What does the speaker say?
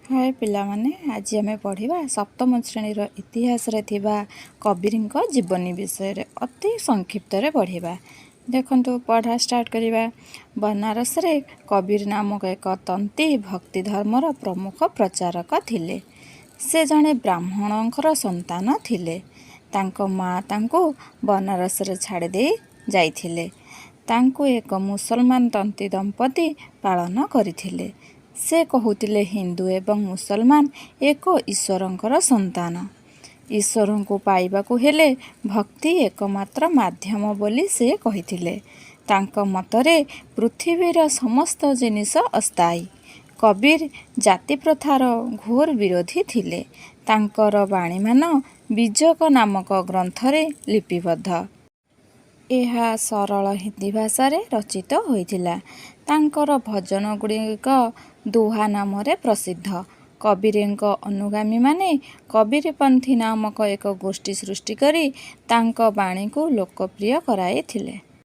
ହାଏ ପିଲାମାନେ, ଆଜି ଆମେ ପଢ଼ିବା ସପ୍ତମ ଶ୍ରେଣୀର ଇତିହାସରେ ଥିବା କବୀରଙ୍କ ଜୀବନୀ ବିଷୟରେ ଅତି ସଂକ୍ଷିପ୍ତରେ ପଢ଼ିବା। ଦେଖନ୍ତୁ, ପଢ଼ା ଷ୍ଟାର୍ଟ କରିବା। ବନାରସରେ କବୀର ନାମକ ଏକ ତନ୍ତୀ ଭକ୍ତି ଧର୍ମର ପ୍ରମୁଖ ପ୍ରଚାରକ ଥିଲେ। ସେ ଜଣେ ବ୍ରାହ୍ମଣଙ୍କର ସନ୍ତାନ ଥିଲେ। ତାଙ୍କ ମା ତାଙ୍କୁ ବନାରସରେ ଛାଡ଼ିଦେଇ ଯାଇଥିଲେ। ତାଙ୍କୁ ଏକ ମୁସଲମାନ ତନ୍ତୀ ଦମ୍ପତି ପାଳନ କରିଥିଲେ। ସେ କହୁଥିଲେ, ହିନ୍ଦୁ ଏବଂ ମୁସଲମାନ ଏକ ଈଶ୍ୱରଙ୍କର ସନ୍ତାନ। ଈଶ୍ୱରଙ୍କୁ ପାଇବାକୁ ହେଲେ ଭକ୍ତି ଏକମାତ୍ର ମାଧ୍ୟମ ବୋଲି ସେ କହିଥିଲେ। ତାଙ୍କ ମତରେ ପୃଥିବୀର ସମସ୍ତ ଜିନିଷ ଅସ୍ଥାୟୀ। କବୀର ଜାତିପ୍ରଥାର ଘୋର ବିରୋଧୀ ଥିଲେ। ତାଙ୍କର ବାଣୀମାନ ବୀଜକ ନାମକ ଗ୍ରନ୍ଥରେ ଲିପିବଦ୍ଧ। ଏହା ସରଳ ହିନ୍ଦୀ ଭାଷାରେ ରଚିତ ହୋଇଥିଲା। ତାଙ୍କର ଭଜନଗୁଡ଼ିକ ଦୋହା ନାମରେ ପ୍ରସିଦ୍ଧ। କବୀରଙ୍କ ଅନୁଗାମୀମାନେ କବୀରପନ୍ଥୀ ନାମକ ଏକ ଗୋଷ୍ଠୀ ସୃଷ୍ଟି କରି ତାଙ୍କ ବାଣୀକୁ ଲୋକପ୍ରିୟ କରାଇଥିଲେ।